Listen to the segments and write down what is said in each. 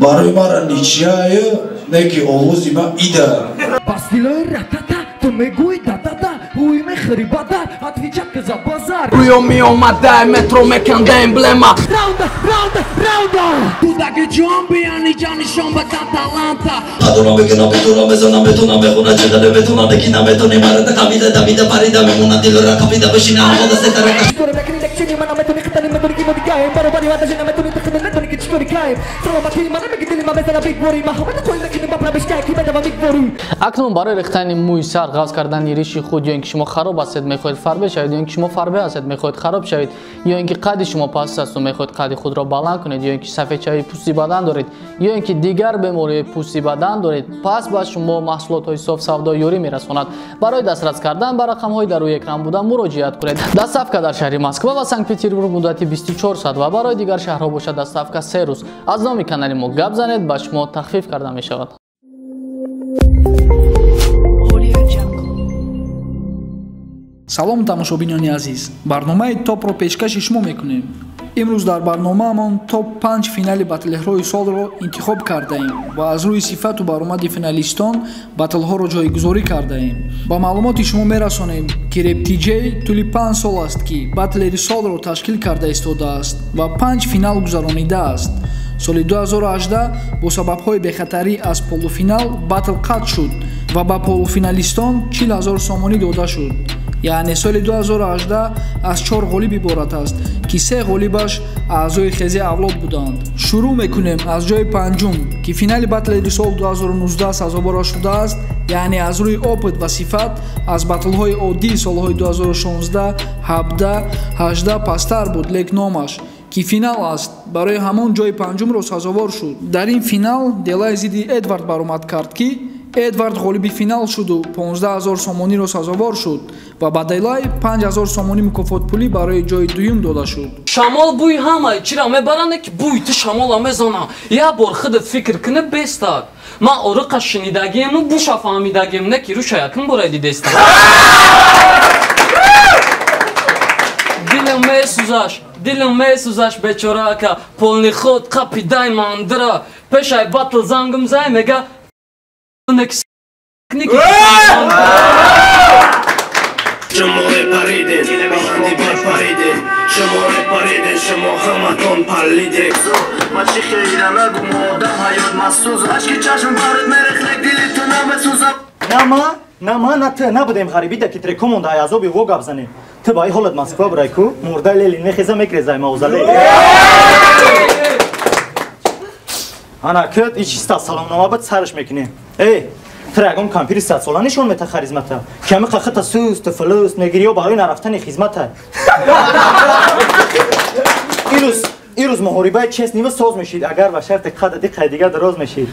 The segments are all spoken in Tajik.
Барои мара ничья неки овози ма ида. Бастилои ратата, ту мегӯӣ да-да-да, ӯй мехӯри бадар, отвечатка за базар. Рӯё меомадай, метро меканда эмблема. Раунда, раунда, раунда. Кӯдаки ҷон бияни ҷанишон батан таланта. Қадурам бикунам, битурам, безонам, бетунам, бехуна, чиғада, бетунам, деки наметони, марада қабида, давида, парида, мемонад, дилора қапида, бишина, ҳамода сетара. Акнун барои рехтани мӯи сар, ғафз кардани риши худ, ё ин ки шумо хароб ҳастед, мехоҳед фарбе шавед, ё ин ки шумо фарбе ҳастед, мехоҳед хароб шавед, ё ин ки қадди шумо паст аст ва мехоҳед қадди худро баланд кунед, ё ин ки сафедшавии пӯсти бадан доред, ё ин ки дигар бемориҳои пӯсти бадан доред, пас ба шумо маҳсулотҳои соф савдо ёрӣ мерасонад. Барои дастрас кардан ба рақамҳои дар рӯи экран буда муроҷиат кунед. Доставка дар шаҳри Москва ва Санкт-Петербург муддати 24 соат ва барои дигар шаҳрҳо бошад доставка 3 рӯз. Аз номи канали мо гап занед, ба шумо тахфиф карда мешавад. Салом тамошобинони азиз, барномаи топро пешкаши шумо мекунем. Имрӯз дар барномаамон топ 5 финали батлҳои солро интихоб кардаем ва аз рӯи сифату баромади финалистон батлҳоро ҷойгузорӣ кардаем. Ба маълумоти шумо мерасонем, ки Реп-Тиҷей тӯли 5 сол аст, ки батлери солро ташкил карда истодааст ва 5 финал гузаронидааст. Соли 2018 бо сабабҳои бехатарӣ аз полуфинал батл қатъ шуд ва ба полуфиналистон 40 000 сомонӣ дода шуд. Яъне соли 2018 аз 4 ғолиб иборат аст, ки 3 ғолибаш аъзои хези авлод буданд. Шурӯъ мекунем аз ҷои панҷум, ки финали батлери сол 2019 сазовора шудааст, яъне аз рӯи опыт ва сифат аз батлҳои оддии солҳои 2016, 17, 18 пасттар буд, лек номаш ки финал аст, барои ҳамон ҷои панҷумро сазовор шуд. Дар ин финал Делай зидди Эдвард баромад кард, ки Эдвард ғолиби финал шуду 15 000 сомониро сазовор шуд ва ба Делай 5 000 сомонӣ мукофотпулӣ барои ҷои дуюм дода шуд. Шамол бӯи ҳамаи чира мебаранд, ки бӯи ту шамола мезана. Як бор худат фикр кунӣ, бестак. Ман ориқа шунидагиему буша фаҳмидагием, не ки рӯша якум бора дидестам. Дилам месӯзаш, дилам месӯзаш, бечора ака, полни худ қапидай мандра. Пешай батл зангам зай мега шуморе париден, баланди бар париден, шуморе париден, шумо ҳаматон палиден. Ма чӣ хелира нагу, одам ҳаёт масӯз, ашки чашм бард мерехлек, дили ту намесӯзам. На ма, на ма, на ту набудем ғарибида, ки треко монда ай азоби во гап занем. Ту ба ин ҳолат Москва бурай ку, мурдаи Ленин мехеза мекрезай мавзолей. Ана кӯд ичи саломнома бад сараш мекунем. Эй, ту ягон кампири садсола нишон мета харизмата. Ками қахата суст, флус, мегирӣ барои нарафтани хизмата. Ирӯз муҳорибаи честнива соз мешид, агар ба шарти қадди диққаи дигар дароз мешид.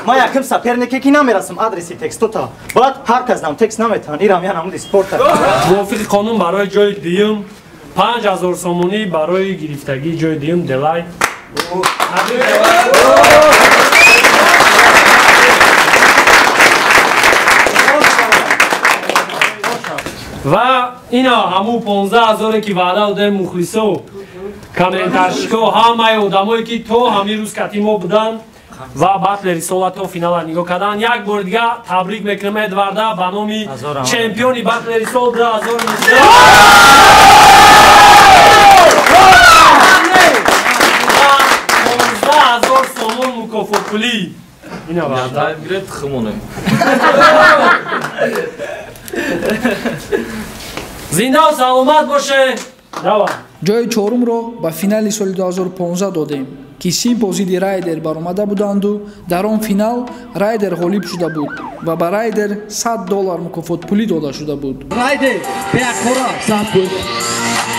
Ман яким сопернике ки намерасам адреси текстота. Баъд ҳар кас нам текст наметаҳанд, ирам я намуди спорта. Мувофиқи қонун барои ҷои дуюм 5000 сомонӣ, барои гирифтагии ҷои дуюм Делай. Ва ина ҳамун 15 000 ки ваъда додаем мухлисо, комментаршико, ҳамаи одамое ки то ҳамин рӯз кати мо буданд ва батлери сола то финала нигоҳ карданд. Як бори дига табрик мекунем Эдварда ба номи чемпиони батлери сол 2019. 15 000 сомон мукофотпулӣ. Ина ваъда гирет хумонем. Зиндаву саломат боше. Давай. Ҷои чорумро ба финали соли 2015 додем, ки Симпо зидди Райдер баромада буданду дар он финал Райдер ғолиб шуда буд ва ба Райдер $100 мукофотпулӣ дода шуда буд. Райдер беақора саб буд.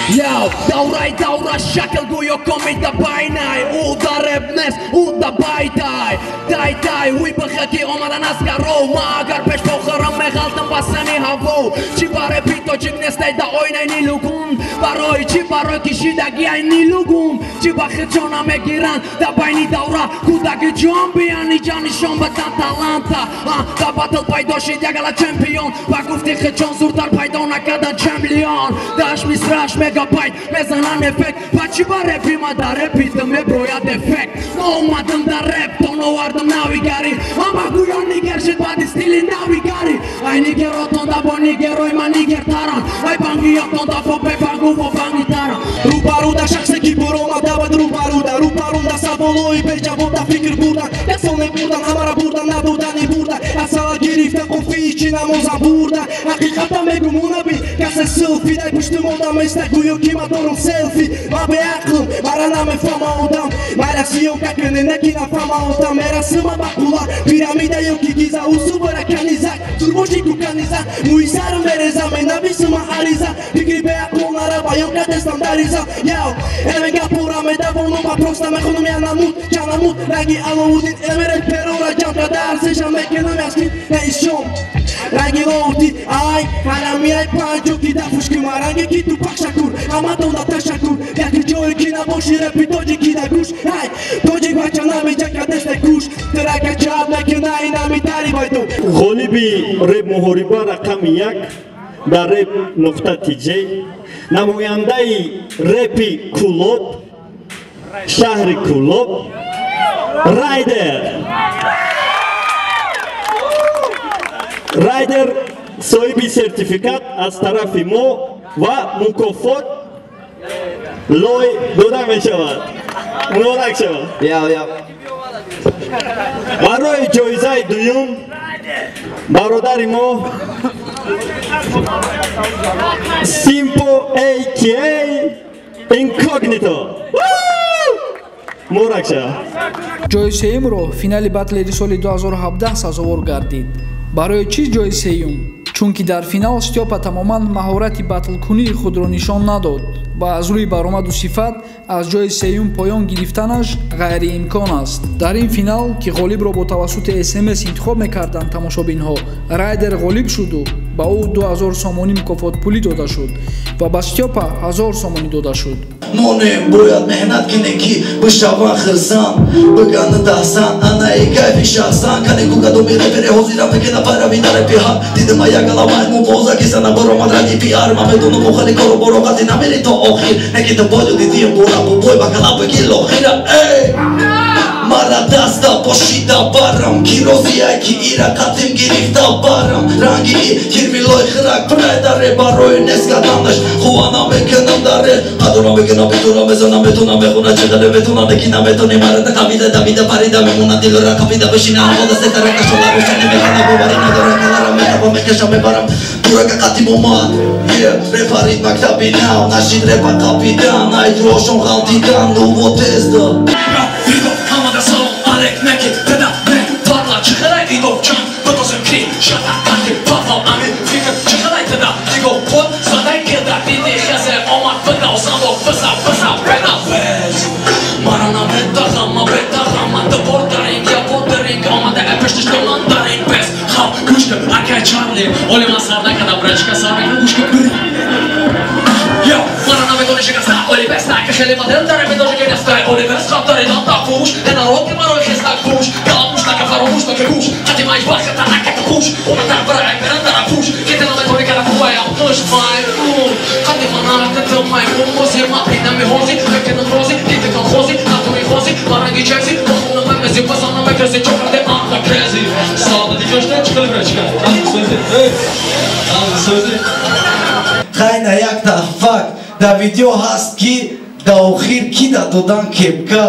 Яу, даврай давра шакл гӯё комида байнай, ӯ дар реп нест, ӯ да байтай. Тай тай, ӯй бахаки омадан аз гаров, ма агар пеш бохӯрам меғалтам ба сани ҳаво. Чӣ ба репи тоҷик нестай да ойнаи нилугун, Барои чӣ барои кишидаги ай нилугум чӣ ба худшона мегиранд дар байни давра кӯдаки ҷон бияни ҷанишон батан таланта дар батл пайдо шид ягала чемпион ба гуфти худшон зуртар пайдо накардан чемпион даш мисраш мегабайт мезанан эффект ба чӣ ба репи ма дар репи ту меброяд эффект ма омадам дар реп то новардам навигарӣ ҳама гӯё нигер шид баъди стили навигарӣ ай нигеротон да бо нигерои ман нигертаранд ай бангиётон да бо бебангу бо бангитаранд рӯбарӯ да шахсе ки буромада бад рӯбарӯ да рӯбарӯ да саволҳои беҷавоб да фикр бурдан ясоне бурдан ҳамара бурдан набудани бурда аз сала гирифта қуфии чи намозам бурда ҳақиқата мегум унаби касе селфи дай пушти модам еста гӯё ки ма дорум селфи ма беақлм мара намефаҳма одам майра съёмка кунӣ не ки нафаҳма одам мерасима ба қулла пирамида ё ки гиза усубара канизак турбоши ку каниза мӯи сарм мереза менависима ариза фикри беақло нара баён кардестам дариза яв элме гапора медавонум ма просто мехонум я намуд чанамуд ранги Алоуддин эмере перора ҷамъ карда арзишам мекунам яски неишом ранги лоути ай ҳарамиай панҷо ки дафуш ки маранге ки ту пахшакур ҳаматонда ташаккур яки ҷое ки набоши репи тоҷики да гӯш ай тоҷик бача намеҷака десте куш тирака чап мекуна инами тари байду. Ғолиби реп муҳориба рақами 1 дар реп нуқта тж намояндаи репи Кӯлоб, шаҳри Кӯлоб, Райдер. Райдер соҳиби сертификат аз тарафи мо ва мукофот лой дода мешавад. Муборак шавад. Барои ҷоизаи дуюм бародари мо Симпо aka Инкогнито. Муборак шавад. Ҷои сеюмро финали батлери соли 2017 сазовор гардид. Барои чӣ ҷои сеюм? Чунки дар финал Стёпа тамоман маҳорати батлкунии худро нишон надод ва аз рӯи баромаду сифат аз ҷои сеюм поён гирифтанаш ғайриимкон аст. Дар ин финал, ки ғолибро бо тавассути СМС интихоб мекарданд тамошобинҳо, Райдер ғолиб шуду ба ӯ 2000 сомонӣ мукофотпулӣ дода шуд ва ба Стёпа 1000 сомонӣ дода шуд. Монем бояд меҳнат кинем ки бишаван хирсан бигани даҳсан анаи кайфи шахсан кане кукадоми репере ҳозира мекена пайрави дар репиҳа дидима ягала маймун боза ки сана баромад ради пиар ма медонам охари кору бороқати намери то охир неки ту бойду дидием бора бобой ба калаб ки лохира эй мара даста пошида барам ки розия ки ира қатим гирифта барам ранги кирмилой хирак прайдаре барои нескаданаш хуа намекунам даре қадора мекунам битура мезанам метунам мехуна чиқаде метунам неки наметони мара қавида давида парида мемона дилора қавида бишина ҳавода сетара кашола рӯшани механа боварӣ надора калара мехапа мекашам мебарам дурака қатим омад репарид мактаби нав нашид репа қапидан айдруошон ғалтидан нуво тезда. Хайна якта факт дар видео ҳаст ки дар охир ки да додан кепка,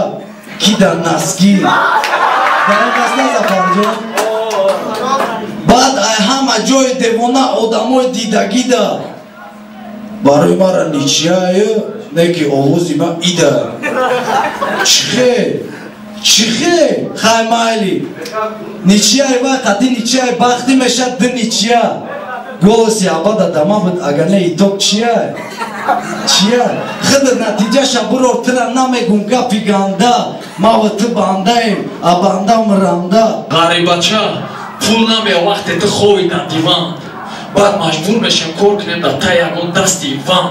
ки да наски. Дар он кас на Зафарҷон. Баъд ай ҳама ҷои девона одамои дидагида барои мара ничияю не ки овози ма ида. Чихе? Чихе? Хай майли. Ничияи ва қати ничияи бахтӣ мешад ду ничия. Голоси абада дама буд, агар не итог чия? Чия? Хидр натиҷаша бурор тира намегум гапи ганда. Ма ва ту бандаем, а банда миранда. Ғарибача, пул намея вақте ту хови дар диван. Баъд маҷбур мешем кор кунем дар таи ягон дасти Иван.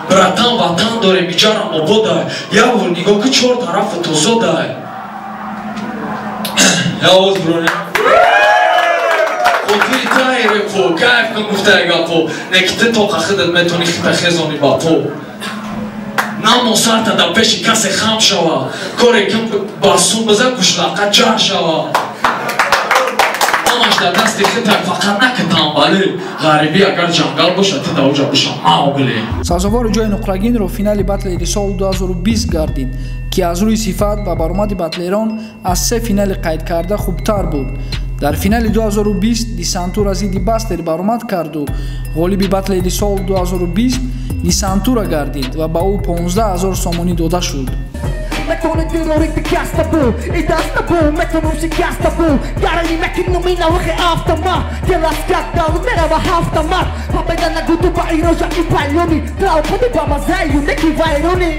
Братан, ватан дорем, иҷарам ободай. Як бор нигоҳ ки чор тарафу тозодай. Я овоз биронем. Хотири тай репо, кайф кун гуфтаи гапо. Не ки ту тоқа худат метони хита хезони ба по. Намо сарта дар пеши касе хам шава. Коре ким ба сум биза гӯшлақа ҷар шава. Ҳамаш дар дасти худат, фақат наки танбалӣ. Ғарибӣ агар ҷангал бошад, ту дар оҷа боша Маугли. Сазовори ҷои нуқрагинро финали батлери сол 2020 гардид, ки аз рӯи сифат ва баромади батлерон аз се финали қайдкарда хубтар буд. Дар финали 2020 Десантура зидди Бастер баромад карду ғолиби батлери сол 2020 Десантура гардид ва ба ӯ 15 000 сомонӣ дода шуд. Метони террорик дикаста бу, и даста бу, метонум шикаста бу. Гарани мекунум ина вахи автомат, теласкак даун мерава ҳафтамат. Победа на гуду ба ирожа и палёни, тралпони ба мазаю неки вайрони.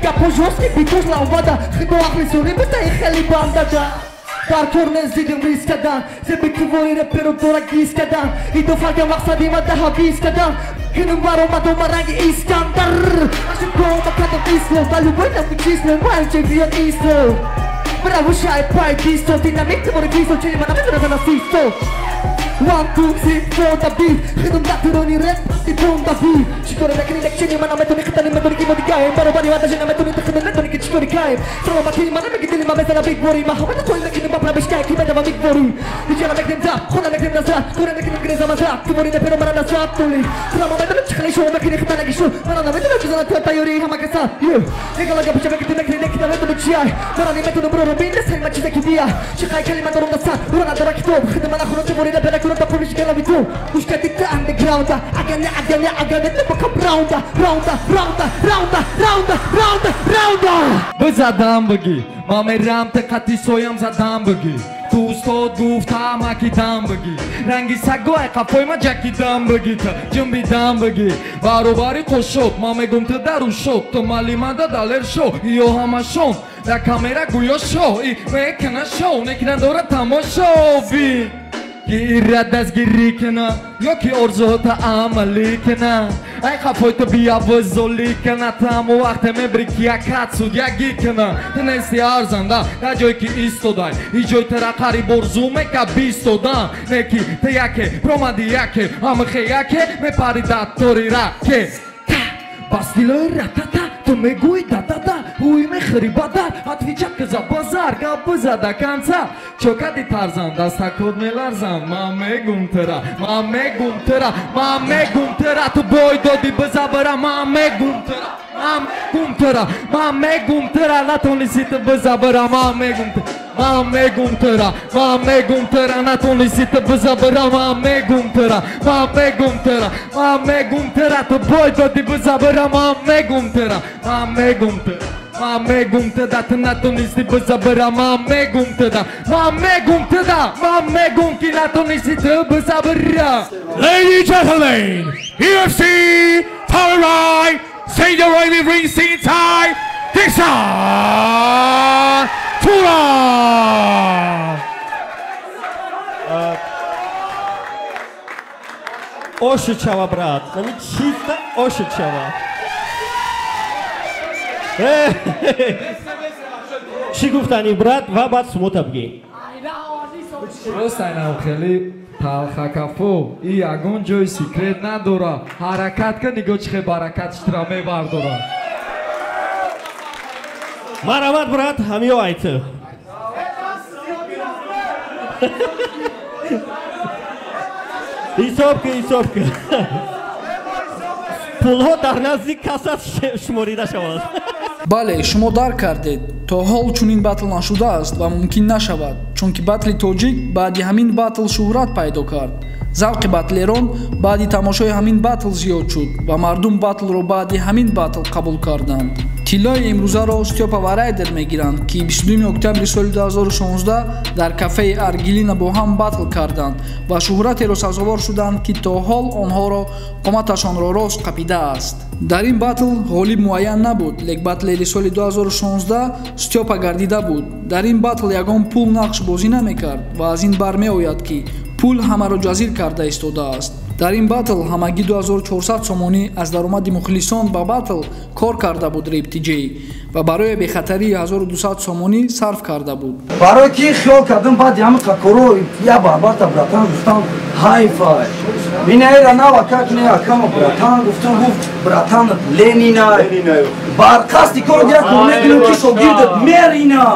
Гапо жёсткий битош лавада, хидо ахли сони бута и хели бандада. Дар кор незидим риск кадан, зеби кивори реперо дора гиз кадан. Идо фарга мақсади ма даҳа биз кадан. Кинум баромадома ранги Искандар. Ашим кома кадам исло, да любой нам число, ман чемпион исло. Браво шай пай дисто, динамик тивори кисло, чини ма намедонам на систо. 1, 2, 3, 4, да бит. Хидум датурони реп, ти бум да бит. Чикори накини лекчини, ма наметони хитани, метони ки моди каем. Баробари ва даже наметони тихини, метони ки чикори каем. Саламати, ма намеги дили, ма мезана биг вори. Ма ҳама такои мекини, ма прабиш кай, ки медава миг вори. Иҷара мекнем за, хона мекнем назад, кора мекнем греза маза. Тивори неперо мара назад тули. Трама медонам чи хеле шумо мекини хита нагишу. Мара намедонам чи зана тайёри ҳама каса. Егала гапча мекини мекини некита медонам чи ай. Мара неметонам роро бин, несари ма чизе ки бия. Чи қай калима дорам даса, ура надора китоб. Хида мана хона тивори непера кура да пулиш гала виту. Ушка дита андеграунда, агане агане агане небока раунда, раунда, раунда, раунда, раунда, раунда, раунда. Бизадам бигӣ, ман мерам ти қати соям задам бигӣ. Ту устод гуфтам аки дам бигӣ. Ранги сагои қафои ма ҷаки дам бигӣ, ту ҷунбидам бигӣ. Баробари қошуқ, ман мегум ту дару шуд, ту малимада далер шо, ё ҳамашон. Дар камера гӯё шо, и мекана шоу, неки надора тамошоби. Ки ира дастгирӣ кина, ё ки орзуҳота амалӣ кина. Ай қафои ту бия вузулӣ кина, ту ҳамо вақте мебирӣ ки якат судягӣ кина. Ту нести арзанда, дар ҷое ки истодай, ҳеҷ ҷой тура қариб орзу мека бистодам. Не ки ту яке, промади яке, ҳамихе яке, мепари дар тори раке. Бас дилои ратата, ту мегӯӣ да-да-да, ҳуй мехӯри бадар, отвечать ки за базар, гап биза до конца. Чокади тарзан, дастакот меларзан, ман мегум тура, ман мегум тура, ман мегум тура, ту бой доди биза бира, ман мегум тура, ман мегум тура, ман мегум тура, натонисти ту биза бира, ман мегум тура. Ман мегум тура, ман мегум тура, натонисти ту биза бира, ман мегум тура, ман мегум тура, ман мегум тура, ту бой доди биза бира, ман мегум тура, ман мегум тура, ман мегум тура, ту натонисти биза бира, ман мегум тура, ман мегум тура, ман мегум ки натонисти ту биза бира. Ladies and gentlemen, UFC Power Ride, Saint Arabian Ring Scene Time, Dixon Tura! Ошичава, брат. Нами чисто ошичава. Чӣ гуфтани, брат, ва баъд сумота бигӣ. Рост айнам хеле талхакафо, и ягон ҷои секрет надора. Ҳаракат ка, нигоҳ чӣ хел баракат шитра мебардора. Марҳамат, брат, ҳамиё айту. Ҳисоб ки, ҳисоб ки. Пулҳо дар назди касат шуморида шавад. Бале, шумо дарк кардед, то ҳол чунин батл нашудааст ва мумкин нашавад, чунки батли тоҷик баъди ҳамин батл шӯҳрат пайдо кард. Завқи батлерон баъди тамошои ҳамин батл зиёд шуд ва мардум батлро баъди ҳамин батл қабул карданд. Тиллои имрӯзаро Стёпа ва Райдер мегиранд, ки 22 октябри соли 2016 дар кафеи Аргелина бо ҳам батл карданд ва шӯҳратеро сазовор шуданд, ки то ҳол онҳоро қоматашонро рост қапидааст. Дар ин батл ғолиб муайян набуд, лек батлери соли 2016 Стёпа гардида буд. Дар ин батл ягон пул нақш бозӣ намекард ва аз ин бармеояд, ки пул ҳамаро ҷазир карда истодааст. Дар ин батл ҳамагӣ 2400 сомонӣ аз даромади мухлисон ба батл кор карда буд Рэп Тиҷей ва барои бехатарии 1200 сомонӣ сарф карда буд. Барои ки хиёл кардам баъди ҳамин қакоро я барбарта братан гуфтам ҳайфай. Инаира нава как не акама братан гуфтам гуфт братан Ленина. Бар қасди коро дия кор мекунем ки шогирдат мерина.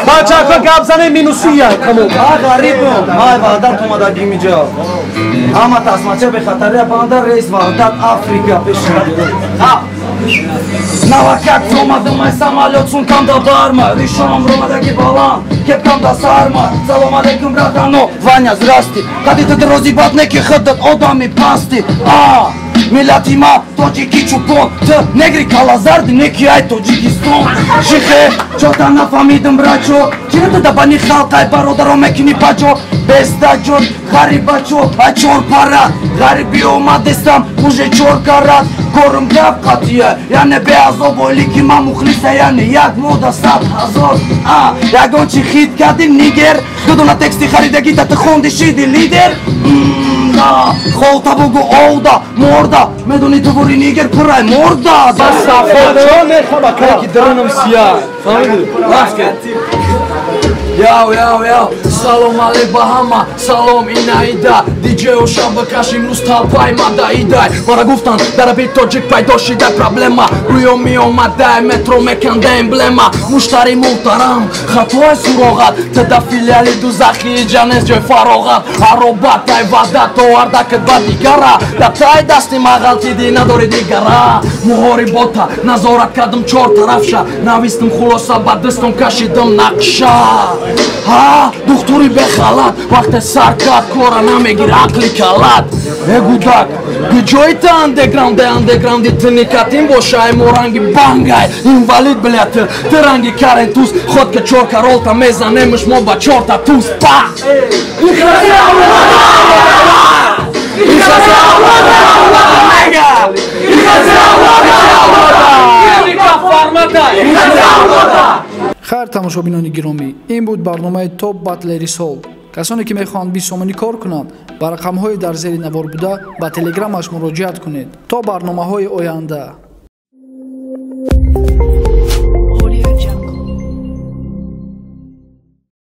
Бачаҳо гап занем минуси як тамом. А ғарибам, май Ваҳдат омадагим иҷо. Ҳама тасмача бехатария банда рейс Ваҳдат Африка пешниҳод. Навакак омадам ай самолёт сумкам да барма, ришонам ромадаги баланд, кепкам да сарма. Салом алейкум братано, Ваня здрасти. Қади ту рози бад неки худат одами пасти. А миллати ма тоҷики чӯпон, ту негри калазарди неки ай Тоҷикистон. Шихе чота нафаҳмидам брачо, чира ту да бани халқ ай бародаро мекунӣ паҷо. Бестаҷот ғарибачо ай чор пара, ғариби омадестам уже чор карат. Корм гап қатия, яъне беазоб ойли ки ман мухлиса, яъне як мода 100 000. А ягон чи хит кардӣ нигер, дудона тексти харидагита ту хонди шиди лидер. Холта бугу овда морда, медони ту бури нигер пурай морда. Ки даранам сия. Фаҳмидӣ? Яу, яу, яу, салом алейк ба ҳама, салом инаида. Диҷей ошам бакаш имрӯз талпай мадаидай. Мара гуфтанд дар аби тоҷик пайдо шида проблема. Рӯё меомадай метро меканда эмблема. Муштари муҳтарам, хатои суроғат. Тада филиали дузахи иҷа нест ҷои фароғат. Аробатай ваъдат оварда кид ба дигара. Дар таи дасти мағалтиди надори дигара. Муҳорибота назорат кардам чор тарафша. Навистам хулоса ба дастом кашидам нақша. Ҳа, духтури бехалат, вақте сар кард кора намегир ақли калат. Э гудак, куҷои та андеграунде андеграунди ту никатин боша, ай мо ранги бангай, инвалид бля ту, ту ранги карентуз, ход ка чор каролта мезанемш мо ба чорта туз. Па! Хайр тамошобинони гиромӣ, ин буд барномаи топ батлери сол. Касоне ки мехоҳанд 20 сомонӣ кор кунанд, ба рақамҳои дар зери навор буда ба телеграмаш муроҷиат кунед. То барномаҳои оянда.